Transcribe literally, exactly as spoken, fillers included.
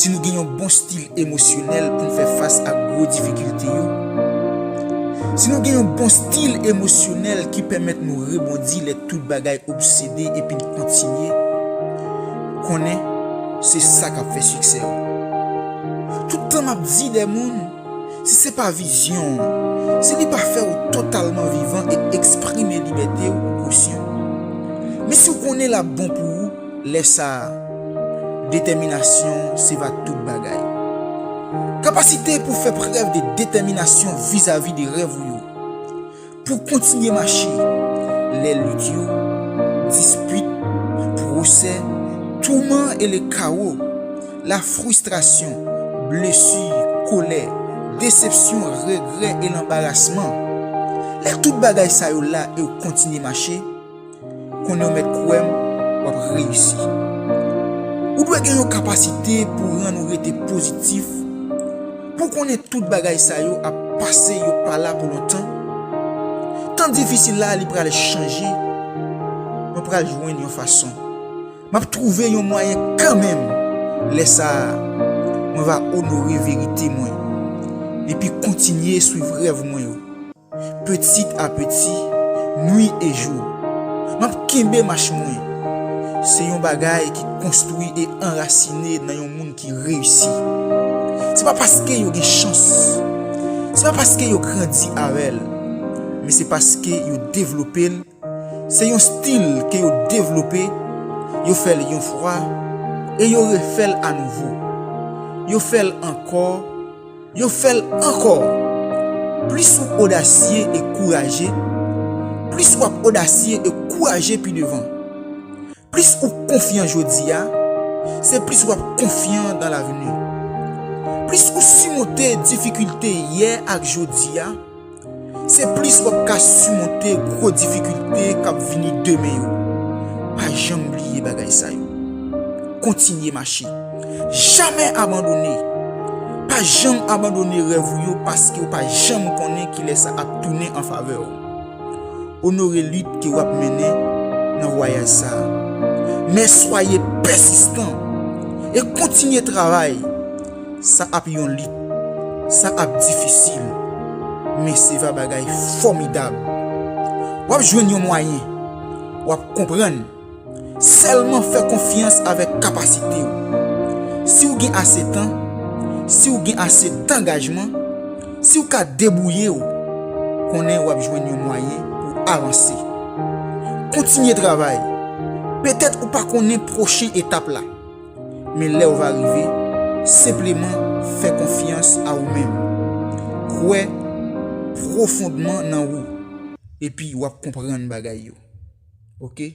Si nou gen yon bon stil emosyonèl pou n fè fas ak gwo difikilte yo, si nou gen yon bon stil emosyonèl ki pèmèt nou rebondi lè tout bagay obsede epi n kontinye, konnen se sa k ap fè siksè w. Tout tan m ap di de moun, si se pa vizyon w, si li pa fè w totalman vivan e eksprime libète w ou konsyan, men si w konnen l ap bon pou ou, lè sa a, detèminasyon se va tout bagay. Kapasite pou fè prèv de detèminasyon vizavi de rèv ou yo, pou kontinye mache lè lit yo, dispit, pwosè, touman e le kawo, la fristrasyon, blesi, kolè, desepsyon, regrè e lanbarasman. Lè tout bagay sa yo la e w kontinye mache, konnen w mèt kwè m, w ap reyisi. Ou dwe gen yon kapasite pou rann ou rete pozitif, pou konnen tout bagay sa yo ap pase, yo pa la pou lontan. Tan difisil la, li pral chanje. Mwen pral jwenn yon fason. M ap twouve yon mwayen kanmenm. Lè sa a, mwen va onore verite mwen epi kontinye swiv rèv mwen yo. Peti a peti, nwi e jou, m ap kenbe mach mwen. Se yon bagay ki konstwi e anrasine nan yon moun ki reyisi. Se pa paske yo gen chans, se pa paske yo grandi avè l, men se paske yo devlope l. Se yon stil ke yo devlope, yo fè l yon fwa, e yo refè l anouvo. Yo fè l ankò, yo fè l ankò. Plis ou odasye e kouraje, plis w ap odasye e kouraje pi devan. Plis ou konfyan jodi a, se plis w ap konfyan dan lavni. Plis ou simonte difikilte yè ak jodi a, se plis w ap ka simonte gwo difikilte k ap vini demen yo. Pa janm bliye bagay sa yo. Kontinye mache. Jamè abandone. Pa janm abandone rèv ou yo, paske w pa janm konnen kilè sa ap tounen an favè w. Onore lit ke w ap mennen nan vwayaj sa a. Men swaye pèsistan e kontinye travay. Sa ap yon lit, sa ap difisil, men se va bagay fòmidab. W ap jwenn yon mwayen, w ap konprann. Sèlman fè konfyans avèk kapasite w. Si w gen ase tan, si w gen ase dangajman, si w ka debouye w, konnen w ap jwenn yon mwayen pou avanse. Kontinye travay. Petèt ou pa konnen pwochen etap la, men lè w va rive, senpleman fè konfyans a ou menm. Kwè pwofondman nan ou, epi w ap konprann bagay yo. Oke?